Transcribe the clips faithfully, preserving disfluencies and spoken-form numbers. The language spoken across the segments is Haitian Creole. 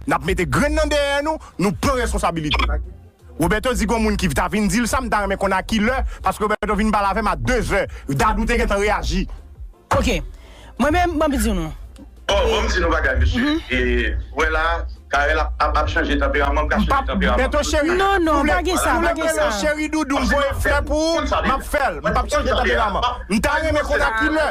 n ap mete grenn nan dèyè nou, nou pran responsabilite. Roberto di gon moun ki ta vin di l sa, m ta renmen konn a ki lè, paske Roberto vin pale avè m a de zè. Dadou te gentan reyaji. Ok. Mwen menm, ban m di nou. Bon, bon, m di nou bagay, mesye. E, wè la, Karel ap, ap, ap chanje tanperaman, m ka chanje tanperaman. Beto cheri, non, non, pa gen sa, pa gen sa. Cheri doudou, m voye flè pou ou, m ap fè l. M p ap chanje tanperaman. M ta renmen konn a ki lè.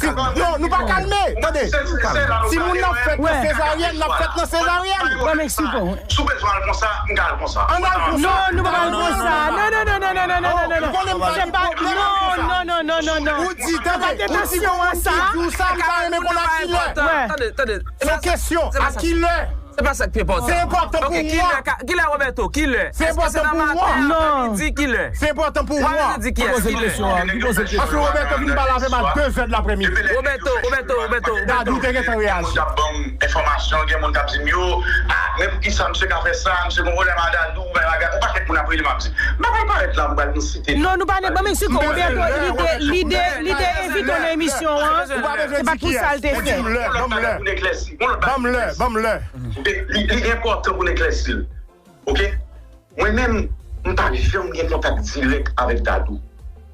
Si, non, nou pa kalme. Tande. Si moun nan fèt nan sezaryèn, l ap fèt nan sezaryèn. Ban m eksplike w. Si w bezwen al konsa, m ka al konsa. Ann al konsa. Non, nou pa al konsa. Non, non, non, non, non, non, non, non, non. Se pa, non, non, non, non, non, non, non. Ou di, tande, ou di gon moun ki di w sa, m ta renmen konn a ki lè. Tande, tande. Se yon kesyon, a ki lè? Se pa sa k pi enpòtan. Se enpòtan pou ou. Kilè, kilè, Roberto? Kilè? Se enpòtan pou ou. Non. Di kilè. Se enpòtan pou ou. Di kiyès, kilè. Paske Roberto vin pale avè m a de zè de laprèmidi. Roberto, Roberto, Roberto, Roberto. Dadou te gentan reyaji. Moun k ap ban m enfòmasyon, gen moun k ap di m yo, ah, men poukisa misye ka fè sa, misye gon pwoblèm a Dadou, bay bagay, yon pakèt moun ap rele m ap di. M pa pral parèt la pou pral vin site non. Non, nou pa, ban m eksplike w, Roberto, li te, li te, li te envite w nan emisyon an. Se pa pou sa l te fè. Ban m lè, ban m lè. Ban m lè, ban m lè. Li, li enpòtan pou n eklèsi l. Ok? Mwen menm, m pa janm gen kontak dirèk avèk Dadou.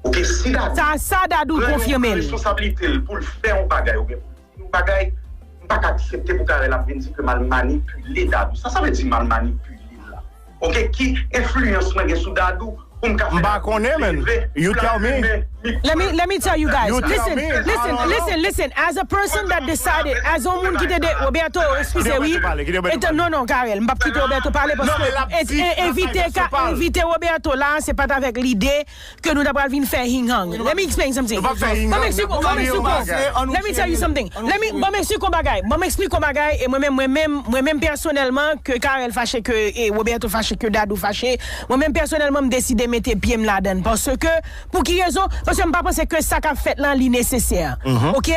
Ok? Si Dadou Sa, sa Dadou konfime l. Responsabilite l pou l fè yon bagay oubyen pou l di yon bagay, m pa ka aksepte pou Karel ap vin di ke m al manipile Dadou. Sa sa vle di m al manipile l la? Ok? Ki enfliyans mwen gen sou Dadou pou m ka fè Dadou leve pou l al fimen? Let me, let me tell you guys. Listen, listen, listen, listen. As a person that decided, as yon moun ki te de, Roberto, eskize, wi. Etan, non, non, Karel, m p ap kite Roberto pale paske e, e, envite, ka, envite Roberto la, se pa t avèk lide ke nou ta pral vin fè hing hang. Let me explain something. Ban m eksplike w, ban m eksplike w. Let me tell you something. Let me, ban m eksplike w bagay. Ban m eksplike w bagay. E mwen menm, mwen menm, mwen menm pèsonèlman, ke Karel fache, ke, e, Roberto fache, ke Dadou fache, mwen menm pèsonèlman, m deside mete pye m ladan l. Paske, pou ki rezon? Paske m pa panse ke sa k ap fèt lan, li nesesè. Ok?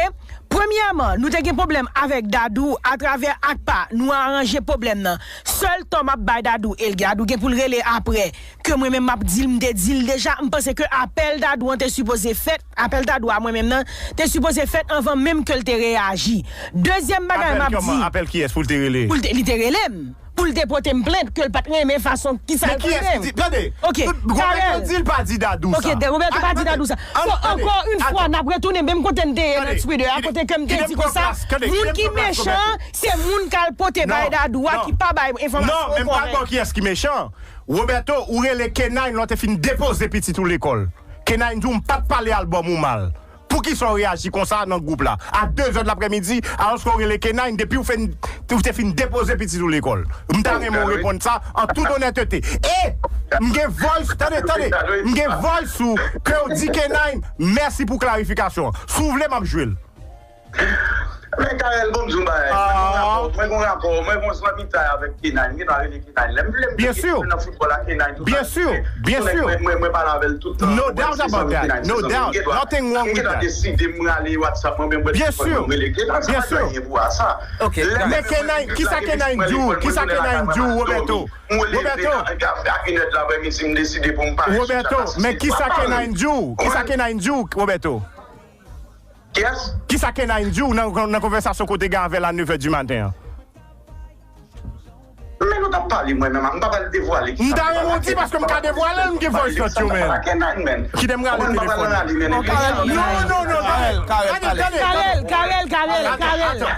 Premyèman, nou te gen pwoblèm avèk Dadou atravè Akpa. Nou aranje pwoblèm nan. Sèl tan m ap bay Dadou, e Dadou gen pou l rele apre, ke mwen menm m ap di l, m te di l deja, m panse ke apèl Dadou an te sipoze fèt, apèl Dadou a mwen menm nan, te sipoze fèt anvan menm ke l te reyaji. Dezyèm bagay m ap di. Apèl kiyès pou l te rele? Pou l te, li te rele m. Pou l te pote m plent, ke l pa t renmen fason kisa l pote m. Tande, Roberto di l pa di Dadou sa. Ok, Roberto pa di Dadou sa. So, ankò yon fwa, n ap retounen menm kote n te ye nan Twitter a, kote ke m te di konsa, moun ki mechan, se moun k al pote bay Dadou a, ki pa bay enfòmasyon kòrèk. Non, men m pral ba w kiyès ki mechan. Roberto, ou rele K nine lè w te fin depoze pitit ou lekòl. K nine di w m pa t pale albòm ou mal. Poukisa w reyaji konsa nan gwoup la? A de zè de laprèmidi, alòske w rele K nine, depi w fin, ou te fin depoze pitit ou lekòl. M ta renmen w reponn sa an tout onètete. E m gen voice, tande, tande, m gen voice ou ke w di K nine, mèsi pou klarifikasyon an. Si w vle, m ap jwe l. Men Karel, bon, m di w yon bagay. Mwen gen yon rapò, mwen gen yon rapò, mwen gen yon zanmitay avèk K nine, m gentan rele K nine. Lè m vle m te nan foutbòl a K nine tou sa. Byen si, byen si. Mwen, mwen, mwen pale avè l tout tan. No doubt about that. No doubt. Nothing wrong with that. M gentan deside m rale WhatsApp mwen, men mwen mwen rele K nine, sa pa gen anyen pou a sa. Men K nine, kisa K nine di w? Kisa K nine di w, Roberto? Roberto. Roberto, men kisa K nine di w? Kisa K nine di w, Roberto? Kiyès? Kisa K nine di w nan, nan konvèsasyon ke w te gen avè l a nèf è di maten an? Men nou t ap pale, mwen menm, m pa pral devwale kisa m te pale. M ta renmen w di, paske m ka devwale l, m gen voice note yo, men. Kite m rale telefòn. Non, non, non, non. Karel, Karel, Karel,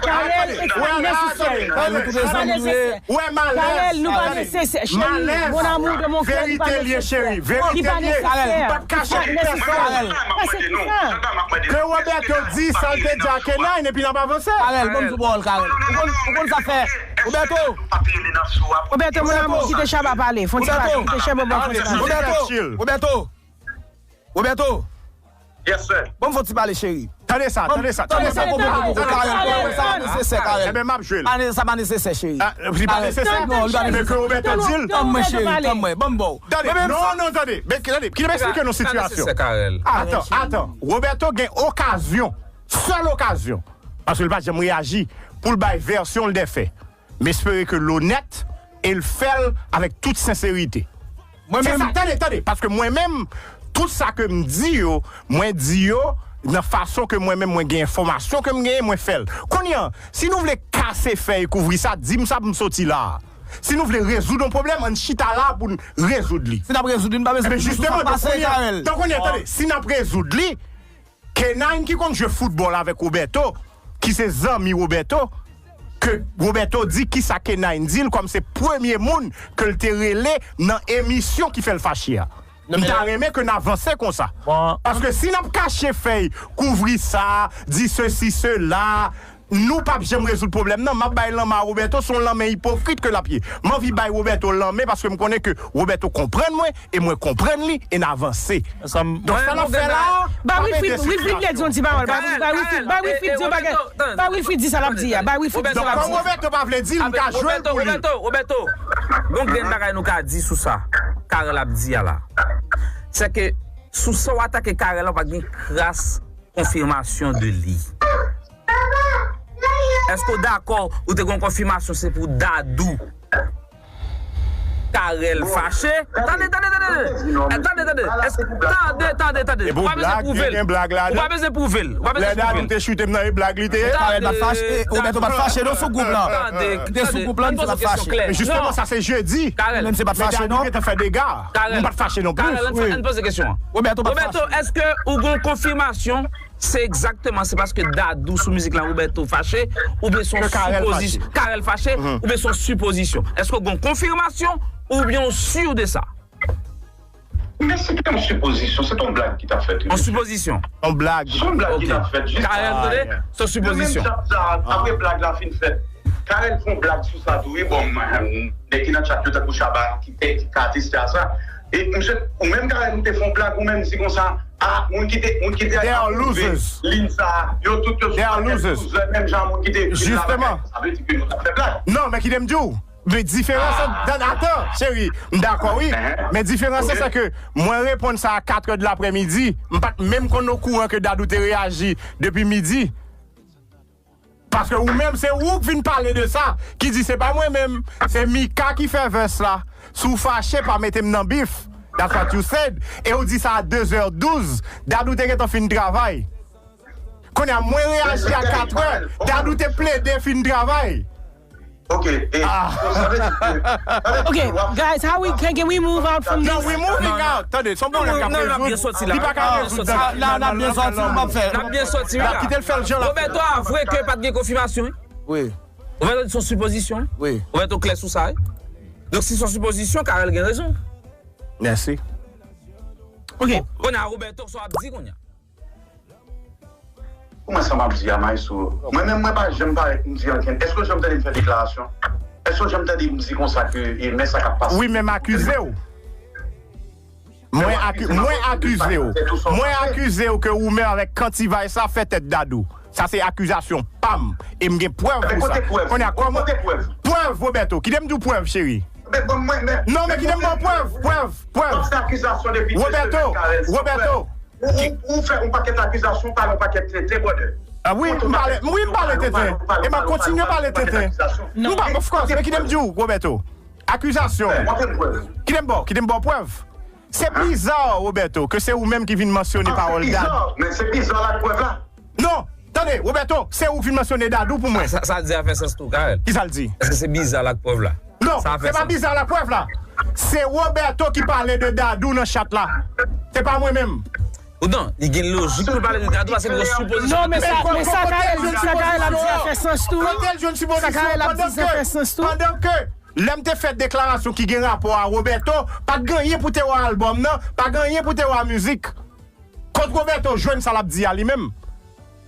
Karel, it's not necessary. It's not necessary. Ou wè malèz. Karel, nou pa nesesè, cheri. Mon amour de mon cœur, li pa nesesè. Li pa nesesè. M p ap kache pou pèsonn. Paske kisa? Ke Roberto di sa l te di a K nine, epi n ap avanse. Karel, ban m sou pawòl, Karel. Ou konn, ou konn sa fè. Roberto. Roberto, mon amour, kite Shabba pale. Fon ti pale, kite Shabba pale, fon ti pale. Roberto. Roberto. Yes, sir. Ban m fon ti pale, cheri. Tande sa, tande sa, tande sa. Sa pa nesesè, Karel. Sa pa nesesè, cheri. Li pa nesesè? Non, li pa nesesè. Men ke Roberto di l. Tann mwen, cheri, tann mwen. Ban m ba w. Tande, non, non, tande. Men tande, kite m eksplike nou sitiyasyon. Atan, atan. Roberto gen okazyon, sèl okazyon, paske l pa janm reyaji, pou l bay vèsyon l dè fè. M espere ke l onèt e l fè l avèk tout senserite. Se sa, tande, tande, paske mwen menm, tout sa ke m di yo, mwen di yo nan fason ke mwen menm mwen gen enfòmasyon ke m genyen, mwen fè l. Kounye a, si nou vle kase fèy kouvri sa, di m sa pou m soti la a. Si nou vle rezoud yon pwoblèm, ann chita la a pou n rezoud li. Si n ap rezoud li, n pa bezwen Ebyen, pou nou jisteman, sa pase, Karèl. Donk, kounye a, tande, si n ap rezoud li, K nine ki konn jwe foutbòl avèk Roberto, ki se zanmi Roberto, ke Roberto di kisa K nine di l kòm se premye moun ke l te rele nan emisyon ki fè l fache a. M ta renmen ke n avanse konsa. Paske si n ap kache fèy, kouvri sa, di sesi, sela, nou p ap janm rezoud pwoblèm nan. M ap bay lanmen a Roberto, se yon lanmen ipokrit ke l ap ye. M anvi bay Roberto lanmen paske m konnen ke Roberto konprann mwen e mwen konprann li e n avanse. Donk sa n ap fè la a, Ba Wilfrid, Wilfrid vle di yon ti pawòl. Ba Wilfrid, ba Wilfrid, ba Wilfrid di yon bagay. Ba Wilfrid di sa l ap di a. Ba Wilfrid di sa l ap di a. Kòm Roberto pa vle di l, m ka jwe l pou li. Roberto, Roberto, gon grenn bagay nou ka di sou sa Karèl ap di a la. Se ke sou sa w atake Karèl la, w pa gen kras konfimasyon de li. Èske w dakò ou te gen yon konfimasyon se pou Dadou Karèl fache? Tande, tande, tande, tande. Tande, tande. Èske, tande, tande, tande. Ou pa bezwen pwouve l. Ou pa bezwen pwouve l. Ou pa bezwen pwouve l. Lè Dadou te choute m nan, e blag li te ye. Karèl pa t fache, Roberto pa t fache non sou gwoup la. Tande, tande. Li te sou gwoup la, li pa t fache. Men jisteman, sa se jedi. Menm se pa t fache non. Dadou te fè dega. M pa t fache non plis. Ann poze kesyon an. Roberto pa t fache. Roberto, èske ou gen yon konfimasyon se egzakteman, se paske Dadou sou mizik la, Roberto fache, oubyen se yon sipozisyon, Karèl fache, oubyen se yon sipozisyon? Èske w gen yon konfimasyon, oubyen w si de sa? Men se te yon sipozisyon, se te yon blag ki t ap fèt. Yon sipozisyon? Yon blag. Se yon blag ki t ap fèt, jis. Karèl, tande, se yon sipozisyon. Nan menm chat sa, apre blag la fin fèt, Karèl fè yon blag sou sa tou, wi, bon, nèg ki nan chat yo, tankou Shabba, ki te, ki ka ateste a sa. E, misye, ou menm, Karèl, ou te fè yon blag, ou menm, di konsa, Ah, moun ki te, moun ki te apwouve liy sa a, yo tout yo sou pakèt loser, menm jan moun ki te ekri l la, bagay sa, sa vle di ke nou t ap fè blag. Non, men kite m di w, men diferans ant, atan, cheri, m dakò wi, men diferans lan se ke mwen reponn sa a katrè de laprèmidi, m pa t menm konn okouran ke Dadou te reyaji depi midi. Paske ou menm, se ou k vin pale de sa, ki di se pa mwen menm, se Mika ki fè vès la. Si w fache, pa mete m nan bif. That's what you said. E ou di sa a de zè douz, Dadou te gentan fin travay. Kounye a, mwen reyaji a katrè, Dadou te plede fin travay. Ok, e, ah, so sa vle di ke, ok, guys, how we can, can we move out from this? No, we moving out. Tande, se yon pwoblèm k ap rezoud. Li pa ka rezoud. N ap byen sòti, n ap byen sòti, wi. Kite l fè l jan l ap fè. Roberto avwe ke pa t gen konfimasyon, wi. Wi. Roberto di se yon sipozisyon. Wi. Roberto klè sou sa, wi. Donk, si se yon sipozisyon, Carel gen rezon. Mèsi. Ok. Kounye a, Roberto, sa w ap di kounye a? Pou mwen, sa m ap di a, Maestro, mwen menm, mwen pa janm parèt m di ankenn. Èske w janm tande m fè deklarasyon? Èske w janm tande m di konsa ke, e, men sa k ap pase? Wi, men m akize w. Mwen aki-, mwen akize w. Mwen akize w ke ou menm avèk Kantivay sa fè tèt Dadou. Sa se akizasyon pa m. E m gen prèv pou sa. Kounye a, kòman? Prèv, Roberto. Kite m di w prèv, cheri. Non, men kite m ba w prèv, prèv, prèv. Roberto, Roberto. Ou, ou, ou fè yon pakèt akizasyon, ou pale yon pakèt tenten, brother. Ah wi, m pale, wi, m pale tenten. E m ap kontinye pale tenten. M pa, of course, men kite m di w, Roberto. Akizasyon. Kite m ba w, kite m ba w prèv. Se biza, Roberto, ke se ou menm ki vin mansyone pawòl Dadou. Men se biza l ak prèv la. Non, tande, Roberto, se ou ki vin mansyone Dadou pou mwen. Sa, sa di a fè sans tou, Carel. Kisa l di? Èske se biza l ak prèv la? Non, se pa biza l ak prèv la. Se Roberto ki pale de Dadou nan chat la. Se pa mwen menm. Poutan, li gen lojik pou l pale de Dadou paske l gen sipozisyon. Non, men sa, men sa Carel, sa Carel ap di a fè sans tou. Kote l jwenn sipozisyon pandan ke, pandan ke lè m te fè deklarasyon ki gen rapò a Roberto, pa t gen anyen pou te wè albòm nan, pa t gen anyen pou te wè mizik. Kot Roberto jwenn sa l ap di a li menm?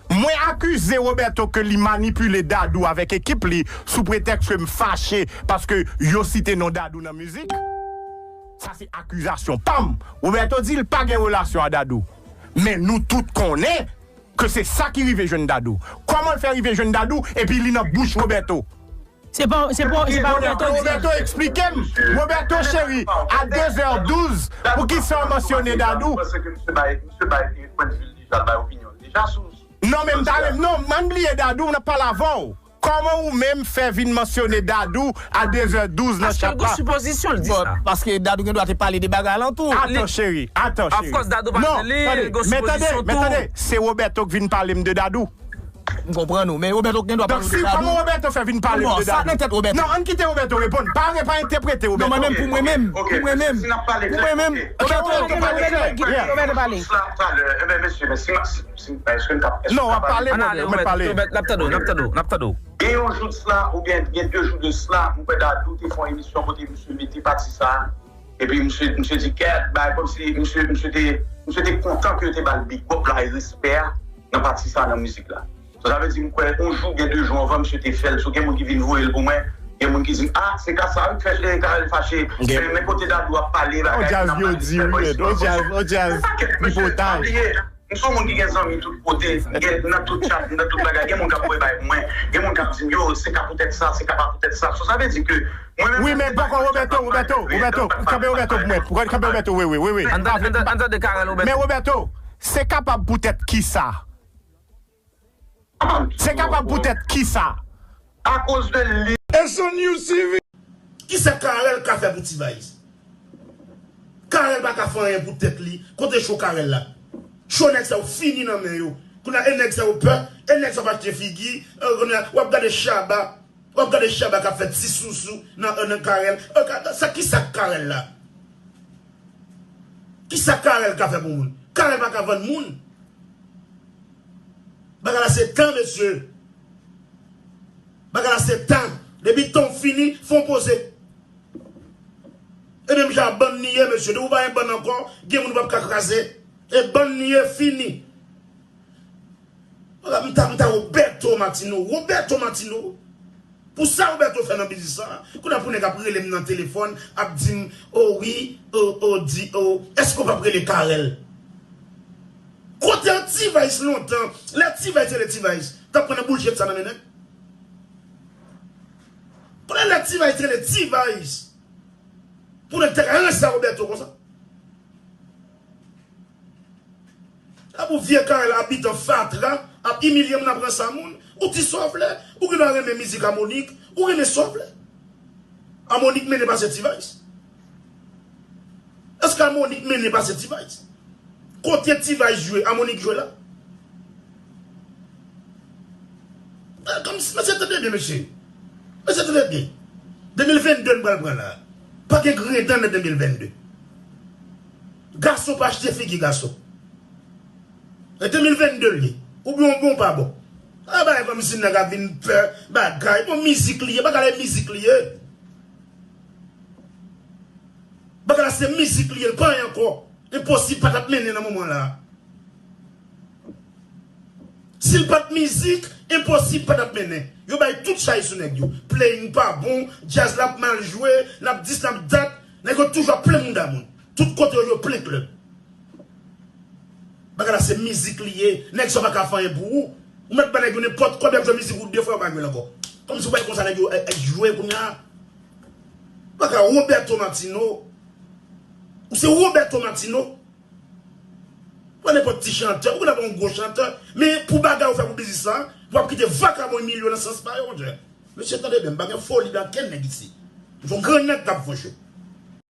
Mwen akize Roberto ke li manipile Dadou avèk ekip li sou pretèks ke m fache paske yo site non Dadou nan mizik. Sa se akizasyon pa m. Roberto di l pa gen relasyon a Dadou. Men nou tout konnen ke se sa ki rive jwenn Dadou. Kòman l fè rive jwenn Dadou epi li nan bouch Roberto? Se pa, se pa, se pa Roberto di. Roberto, eksplike m. Roberto, cheri, a de zè douz, poukisa w mansyone Dadou? Mwen panse ke misye bay, misye bay pwennvi l deja, l bay opinyon l deja sou. Non, men m ta renmen, non, m bliye Dadou, m ap pale avè w. Kòman ou menm fè vin mansyone Dadou a de zè douz nan chat la? Paske l gon sipozisyon, l di sa. Paske Dadou gen dwa te pale de bagay alantou. Atan, cheri, atan, cheri. Of course, Dadou pa nan li, l gon sipozisyon tou. Men tande, men tande, se Roberto k vin pale m de Dadou. M konprann ou, men Roberto gen dwa pale de Dadou. Donk, si, kòman Roberto fè vin pale m de Dadou? Sa nan tèt Roberto. Non, ann kite Roberto reponn. Pa, pa entèprete Roberto. Non, mwen menm, pou mwen menm, pou mwen menm. Pou mwen menm. Roberto pale klè. Roberto pale. Non, w ap pale, mwen pale. N ap tande w, n ap tande w. Gen yon jou de sila, oubyen gen de jou de sila, mwen kwè Dadou te fè yon emisyon kote misye mete pati sa a. Epi misye, misye di kèt, bay kòmsi misye, misye te, misye te kontan ke yo te ba l big up la e respè a nan pati sa a nan mizik la. So, sa vle di, m kwè, yon jou, gen de jou anvan, misye te fè l. So, gen moun ki vin voye l pou mwen, gen moun ki di m, ah, se ka sa wi k fè Karèl fache. Men, men kote Dadou ap pale, bagay ki nan pale, fè voice note. On djaz, on djaz tripotay. M se yon moun ki gen zanmi tout kote, gen nan tout chat, nan tout bagay, gen moun k ap voye bay pou mwen, gen moun k ap di m, yo, se ka poutèt sa, se ka pa poutèt sa. So, sa vle di ke mwen menm. Wi, men poko, Roberto, Roberto, Roberto, kanpe Roberto pou mwen, kanpe Roberto, wi, wi, wi, wi. Ann tande, ann tande Karèl, Roberto. Men Roberto, se kapab poutèt kisa? Se kapab poutèt kisa? Akoz de li. It's on you, C V. Kisa Karèl ka fè pou T-Vice? Karèl pa ka fè anyen pou tèt li. Kote cho Karèl la? Cho nèg sa yo fini nan men yo. Kounye a, e nèg sa yo pè, e nèg sa yo ap achte figi, e, kounye a, w ap gade Shabba, w ap gade Shabba k ap fè ti sousou nan, nan Karèl. E, ka, sa, kisa Karèl la? Kisa Karèl ka fè pou moun? Karèl pa ka vann moun. Bagay la se tan, mesye. Bagay la se tan. Depi tan w fini, fè w poze. E menm jan a bann li ye, mesye. Depi w pa gen bann ankò, gen moun ou p ap ka kraze. E bann li ye, fini. Ala, m ta, m ta Roberto Martino. Roberto Martino. Pou sa Roberto fè nan biznis sa, kounye a pou nèg ap rele m nan telefòn, ap di m, o wi, o, o, di, o, èske w p ap rele Karèl? Kote T-Vice lontan, lè T-Vice te rele T-Vice, t ap pran nan bullshit sa nan men nèg? Kounye a lè T-Vice te rele T-Vice, pou nèg te ka ranse a Roberto konsa? Apou vye Karèl abitan fatra, ap imilye moun, ap ranse a moun. Ou di sa w vle, ou gen dwa renmen mizik Amonik, ou renmen sa w vle. Amonik mennen pase T-Vice. Èske Amonik mennen pase T-Vice? Kote T-Vice jwe, Amonik jwe la? E, kòmsi, mesye, tande byen, mesye. Mesye, tande byen. De mil vennde n pral pran la. Pa gen grenn tan nan de mil vennde. Gason pa achte figi gason. E de mil vennde l ye. Oubyen w bon, w pa bon. A, bagay kòmsi nèg ap vin pè bagay. Bon, mizik li ye. Bagay la e mizik li ye. Bagay la se mizik li ye. L pa anyen ankò. Enposib pa t ap mennen nan moman la. Si l pa t mizik, enposib pa t ap mennen. Yo bay tout chay sou nèg yo. Playing pa bon, djaz la ap mal jwe, l ap dis, l ap dat. Nèg yo toujou ap plen mouda moun. Tout kote yo, yo plen klèb. Bagay la se mizik li ye. Nèg sa pa ka fè anyen pou ou. Ou mèt ba nèg yo nenpòt kòb, y ap jwe mizik ou de fwa, yo pa jwe l ankò. Kòmsi w bay konsa nèg yo, eh, eh, jwe kounye a. Bagay Roberto Martino. Ou se Roberto Martino. Pa nenpòt ti chantè, ou konn ap yon gwo chantè, men pou bagay ou fè pou biznis la, w ap kite vakabon imilye w nan sans pa yo, monchè. Mesye, tande byen, m pa gen foli nan kenn nèg isi. M se yon gran nèg k ap franche.